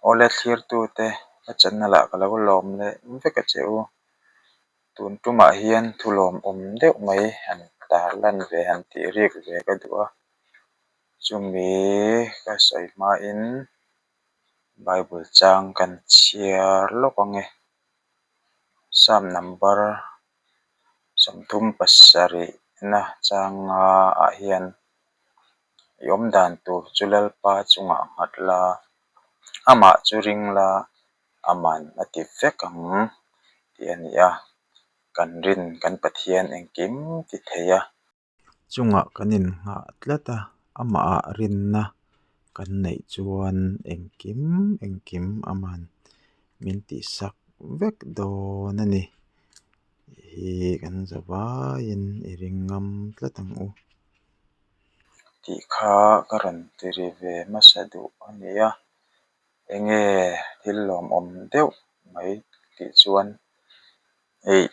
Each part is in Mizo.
Awle thlirtute ka channel ah ka lo lawm leh vek a che u. Tun tumah hian thu lawmawm deuh mai han tarlan ve han tih rik ve ka duh a. Chumi ka sawi hmain Bible chang kan chhiar lawk ang e. Psalm number 37 na changa ah hian i awm dan tur chu Lalpa chungah nghat la, amah chu ring la, aman a ti vek ang tih a ni a, kan rin kan Pathian engkim ti thei a. Chungah kan innghah tlat a, amahah rinna kan neih chuan engkim engkim aman min tihsak vek dawn a ni tih hi kan zavaiin i ring ngam tlat ang u. Tih kha ka rawn ti ri ve hmasa duh a ni a, enge thil lawmawm deuh mai tih chuan hei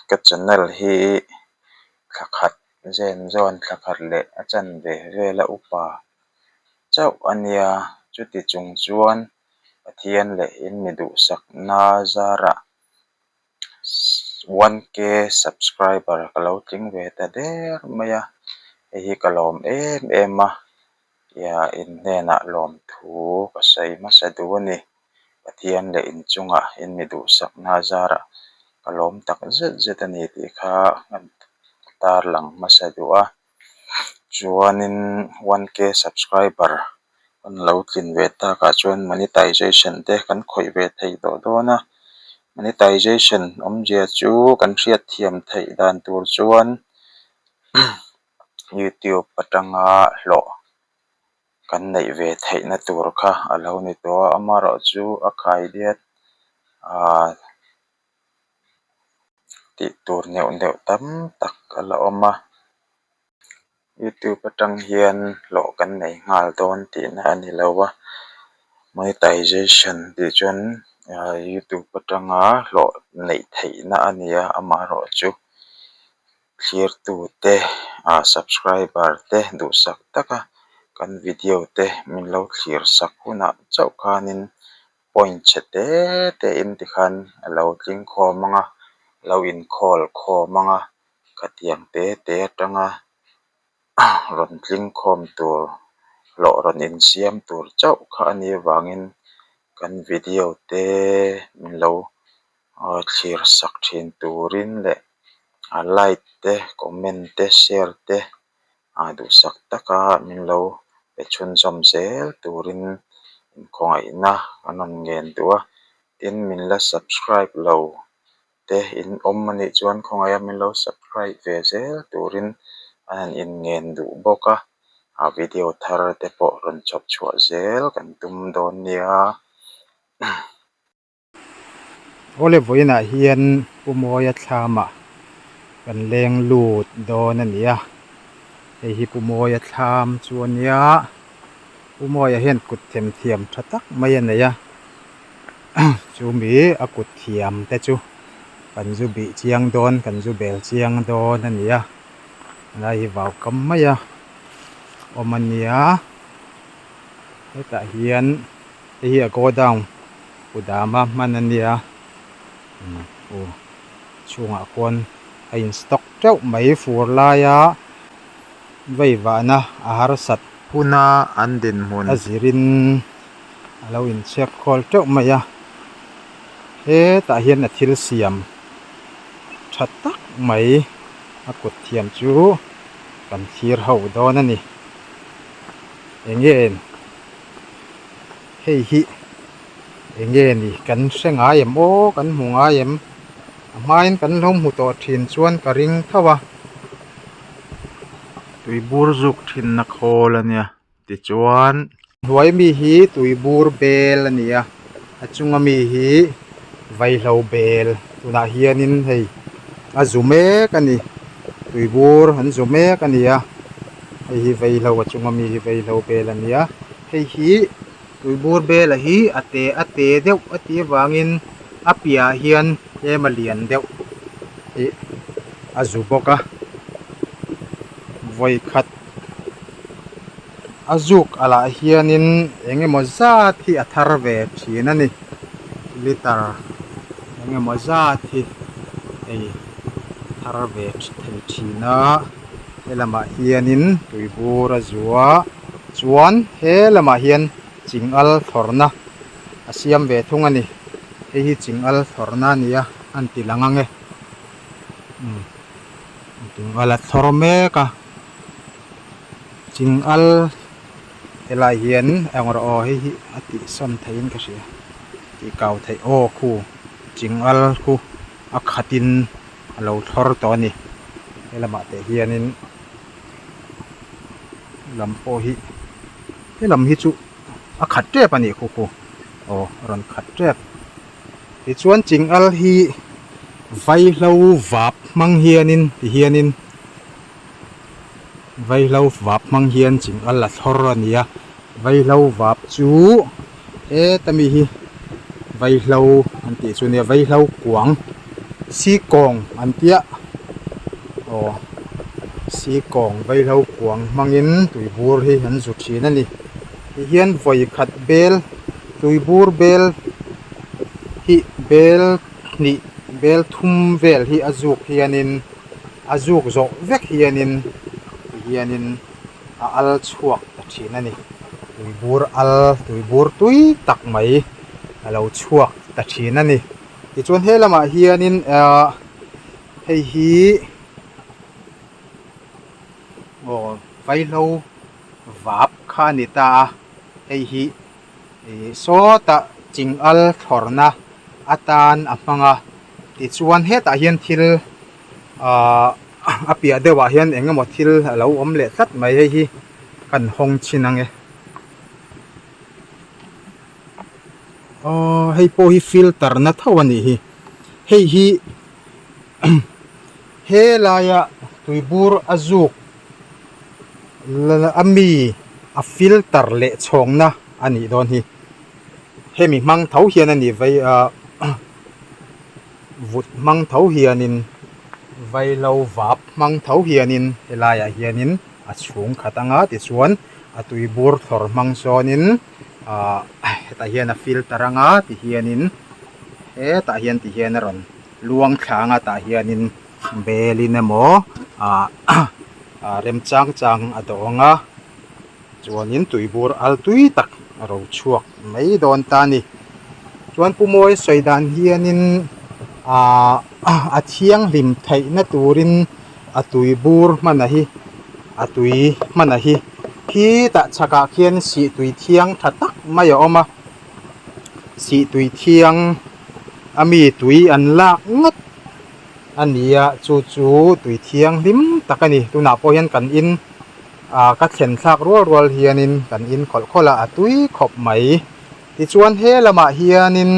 ka channel hi thla khat zen zawn thla khat leh a chanve vela upa chauh a nia chuti chung chuan Pathian leh in mi duhsakna zarah one k subscriber ka lo tling ve ta der mai a hei hi ka lawm em em a ia in hnenah lawmthu ka sawi hmasa duh a ni Pathian leh inchungah in mi duhsakna zarah ka lawm tak zet zet a ni tih kha kan tarlang hmasa duh a chuanin one k subscriber kan lo tlin ve takah chuan monetization te kan khawih ve thei tawh dawn a monetization awmzia chu kan hriatthiam theih dan tur chuan youtube atanga hlawh kan neih ve theihna tur kha a lo ni tawh a amaherawhchu a khai diat ahh tih tur neuh neuh tam tak a la awm a youtube atang hian hlawh kan nei nghal dawn tihna a ni lo a monetization tih chuan ahh youtube atanga hlawh neih theihna a ni a amaherawhchu thlirtute ah subscriber te duhsak taka kan video te min lo thlir sak hunah chauh khanin point chhe te te in tikhan a lo tling khawm ang a a lo inkhawl khawm ang a khatiang te te atanga rawn tling khawm tur hlawh rawn insiam tur chauh kha a nih avangin kan video te min lo thlir sak thin turin leh a like te comment te share te ah duhsak taka min lo pe chhunzawm zel turin inkhawngaihna an rawn ngen duh a tin min la subscribe lo te in awm a nih chuan khawngaih a min lo subscribe ve zel turin an han inngen duh bawk a a video thar te pawh rawn chhawp chhuah zel kan tum dawn nia. Awle vawiinah hian Pu Mawia thlamah kan leng lut dawn a ni a, hei hi Pu Mawia thlam chu a nia, Pu Mawia hian kut themthiam tha tak mai a nei a, chumi a kut thiam te chu kan zu bih chiang dawn kan zu bel chiang dawn a ni a, helai hi vau kam mai a awm a nia, hetah hian. Hei hi a go down kudam a hman a nia aw chhungah khuan a in stock teuh mai fur laia veivahna a harsat huna an dinhmun a zirin a lo in chhiat khawl teuh mai a hetah hian a thil siam tha tak mai a kut thiam chu kan thlir ho dawn a ni eng nge. Hei hi eng nge ni kan hre ngai em aw kan hmu ngai em a hmain kan lo hmu tawh thin chuan ka ring tho a. Tuibur zuk thinna khawl a nia tichuan. Hnuai mi hi tuibur bel a ni a a chunga mi hi vaihlo bel tunah hianin hei a zu mek a ni tuibur an zu mek a ni a. Hei hi vaihlo a chunga mi hi vaihlo bel a ni a hei hi tuibur bela hi a te a te deuh a tih avangin a piahah hian tlem a lian deuh ih a zu bawk a vawikhat a. A zuk alah hianin eng emaw zat hi a thar ve thin a ni liter eng emaw zat hi hei thar ve thei thin a helamah hianin tui bur a zua chuan he lamah hian chingal thlawrna a siam ve thung a ni hei hi chingal thlawrna a ni a a ni lang ang e umm chingal a thlawr mek a chingal helai hian eng rawh aw hei hi a tih sawn theihin ka hria tih kau theih aw khu chingal khu a khatin a lo thlawr tawh a ni helamah teh hianin lam pawh hi helam hi chu a khat tep a nih khu khu aw a rawn khat tep tichuan chingal hi vaihlo vap hmang hianin ti hianin vaihlo vap hmang hian chingal a thlawr a ni a vaihlo vap chu heta mi hi vaihlo an tih chu nia vaihlo kuang sikawng an tia aw sikawng vaihlo kuang hmangin tuibur hi an zu thin a ni tihian vawi khat bel tuibur bel hi bel hnih bel thum vel hi a zuk hianin a zuk zawh vek hianin tihianin a al chhuak ta thin a ni tuibur al tuibur tui tak mai a lo chhuak ta thin a ni tichuan he lamah hianin ahh hei hi aw vaihlo vap kha a ni ta a hei hi ih sawtah chingal thlawrna atan a hmang a tichuan hetah hian thil ahh a piah deuhah hian eng emaw thil a lo awm leh tlat mai hei hi kan hawng chhin ang e aw hei pawh hi filter na tho a nih hi hei hi helaia tuibur a zuk a mi a filter leh chhawngna a nih dawn hi hemi hmang tho hian a ni vai ah. Vut hmang tho hianin vaihlo vap hmang tho hianin helaiah hianin a chhung khat anga tichuan a tui bur thlawr hmang sawnin ahh hetah hian a filter anga tihianin hetah hian tihian a rawn luang thla anga tah hianin belin emaw ahh remchang chang a dawng a. Chuanin tuibur al tui tak a ro chhuak mai dawn ta a ni. Chuan Pu Mawi sawi dan hianin aah a thianghlim theihna turin a tuibur hmana hi a tui hmana hi khitah chhakah khian sih tui thiang tha tak mai a awm a sih tui thiang a mi tui an lak ngat a ni a chu chu tui thianghlim tak a ni tunah pawh hian kan in. ah ka thlen thlak rual rual hianin kan in khawlh khawlh a a tui khawp mai tichuan he lamah hianin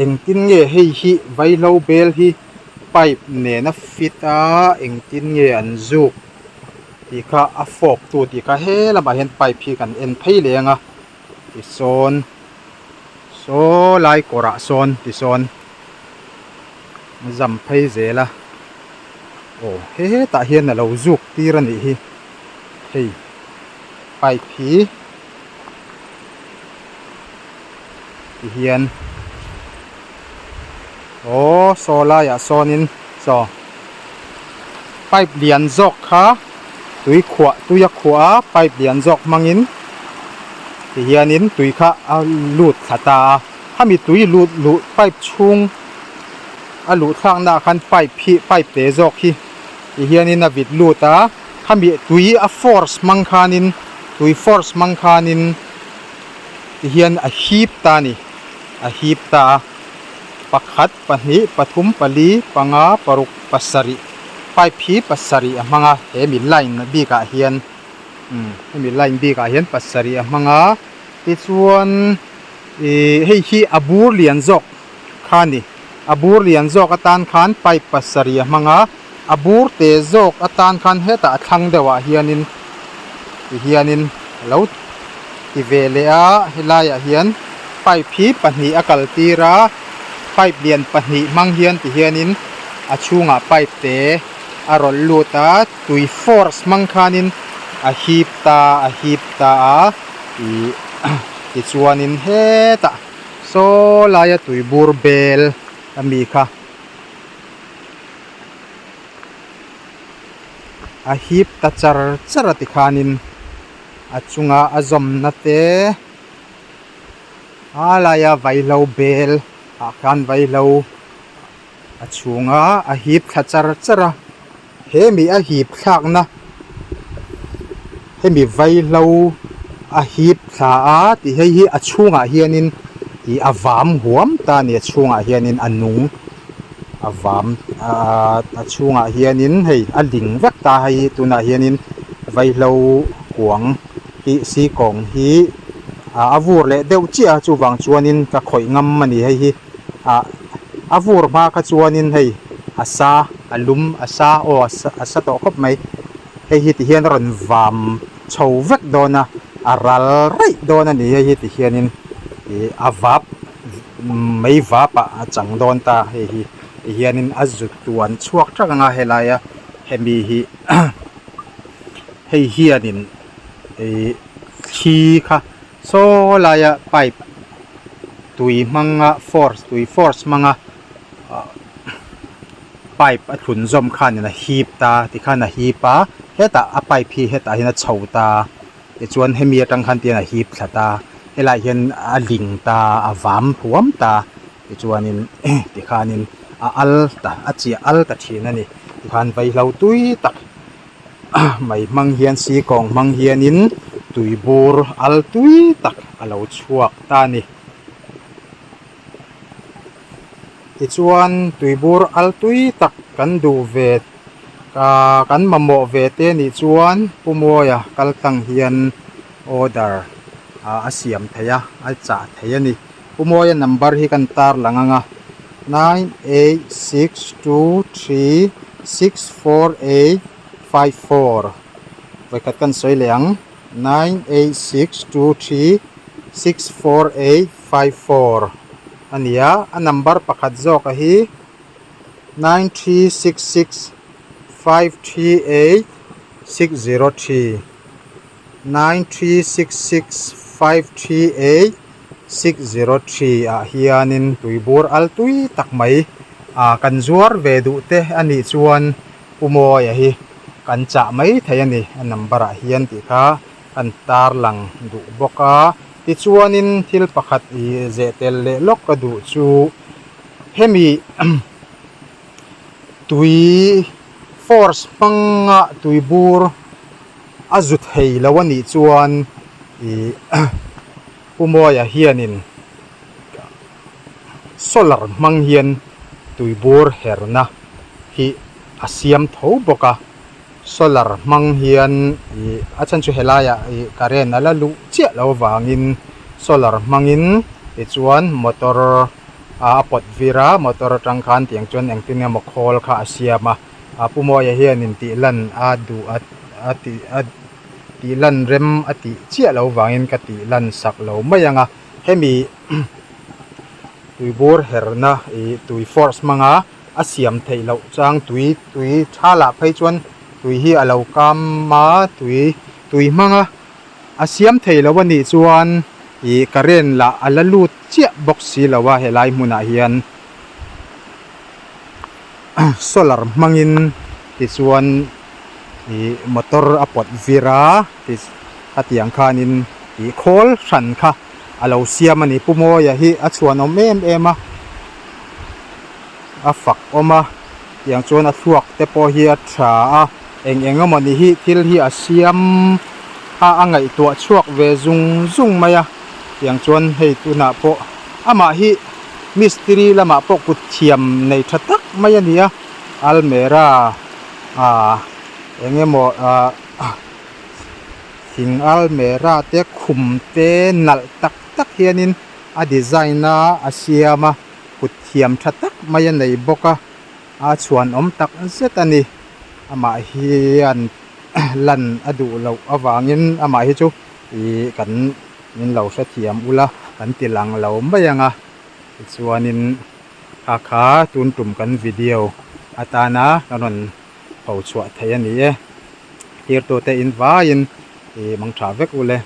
engtin nge hei hi vaihlo bel hi pipe nena fit a engtin nge an zuk tih kha a fawk tu tih kha he lamah hian pipe hi kan en phei leh ang a tisawn saw lai kawrah sawn tisawn a zam phei zel a. Aw hetah hian a lo zuk tir a nih hi hei pipe hi ti hian aw saw laiah sawnin saw pipe lian zawk kha tui khuah tui a khuah a pipe lian zawk hmangin ti hianin tui kha a lut thla ta a khami tui lut luh pipe chhung. A luh thlakna ah khan pipe hi pipe te zawk hi ti hianin a vit lut a khami tui a force hmang khanin tui force hmang khanin ti hian a hip ta a ni a hip ta a pakhat pahnih pathum pali panga paruk pasarih pipe hi pasarih a hmang a he mi line bikah hian umm hemi line bikah hian pasarih a hmang a tichuan ih hei hi a bur lian zawk. kha a ni. A bur lian zawk atan khan pipe pasarih a hmang a, a bur te zawk atan khan hetah a thlang deuhah hianin ti hianin a lo ti ve leh a, helaiah hian pipe hi pahnih a kal tir a, pipe lian pahnih hmang hian ti hianin a chhungah pipe te a rawlh lut a, tui force hmang khanin A hip ta a hip ta a ih tichuanin hetah saw laia tui bur bel ami kha a hip ta char char a tikhanin a chunga a zawmna te a laia vaihlo bel ah khan vaihlo a chhunga a hip thla char char a hemi a hip thlakna hemi vaihlo a hip thla a tih hei hi a chhungah hianin ih a vam huam ta a ni a chhungah hianin a nung a vam ahh a chhungah hianin hei a ling vek ta hei hi tunah hianin vaihlo kuang hi sikawng hi ah a vur leh deuh chiah a chuvang chuanin ka khawih ngam a ni hei hi. Ah a vur hma kha chuanin hei a sa a lum a sa aw a sa a sa tawh khawp mai hei hi ti hian a rawn vam chho vek dawn a a ral raih dawn a ni hei hi ti hianin ih a vap mei vap ah a chang dawn ta hei hi ti hianin a zut tuan chhuak thak ang a helaia hemi hi hei hianin ih thli kha. Saw laia pipe tui hmanga force tui force hmanga ah pipe a thlun zawm khanin a hip ta tikhan a hip a hetah a pipe hi hetah hian a chho ta tichuan hemi atang khan tihian a hip thla ta helaiah hian a ling ta a vam huam ta tichuanin tikhanin a al ta a chiah al ta thin a ni tikhan vaihlo tui tak. Mai hmang hian sikawng hmang hianin tuibur al tui tak a lo chhuak ta a ni. Tichuan tuibur al tui tak kan duh ve ah kan mamawh ve te nih chuan Pu Mawia kal tlang hian order ah a siam theih a a chah thei a ni. Pu Mawia number hi kan tarlang ang a nine eight six two three six four eight five four vawikhat kan sawi leh ang nine eight six two three six four eight five four a ni a a number pakhat zawk a hi nine three six six five three eight six zero three. Nine three six six five three eight six zero three ah hianin tuibur al tui tak mai ah kan zuar ve duh te a nih chuan Pu Mawia hi kan chah mai thei a ni a number ah hian tih kha kan tarlang duh bawk a tichuanin thil pakhat ih zeh tel leh lawk ka duh chu hemi tui force hmanga tuibur. A zu thei lo a nih chuan ih Pu Mawia hianin solar hmang hian tuibur herna hi a siam tho bawk a, solar hmang hian ih a chhan chu helaiah ih current a la luh chiah lo avangin solar hmangin tichuan motor a pawt vir a, motor atang khan tiang chuan engtin emaw khawl kha a siam a. A Pu Mawia hianin tih lan a duh a a tih a tih lan rem a tih chiah lo vangin ka tih lan sak lo mai ang a hemi tuibur herna ih tui force hmanga a siam theih loh chang tui tui tha lah phei chuan tui hi a lo kam a tui tui hmanga a siam thei lo a nih chuan ih current lah a la lut chiah bawk si lo a helai hmunah hian. Solar hmangin tichuan ih motor a pawt vir a ti a tiang khanin ih khawl hran kha a lo siam a ni. Pu Mawia hi a chhuanawm em em a, a fak awm a tiang chuan a thluak te pawh hi a tha a, eng eng emawni hi thil hi a siam a a ngaihtuah chhuak ve zung zung mai a tiang chuan hei tunah pawh amah hi. Mistiri lamah pawh kut thiam nei tha tak mai a ni a, almera ah eng emaw ah thing almera te khum te nalh tak tak hianin a design a a siam a, kut thiam tha tak mai a nei bawk a, a chhuanawm tak zet a ni, amah hian lan a duh loh avangin amah hi chu ih kan. Min lo hrethiam ula kan ti lang lo mai ang a, tichuanin kha kha tun tum kan video atana kan rawn pho chhuah thei a ni e. Thirtute in vaiin ih mang tha vek ule.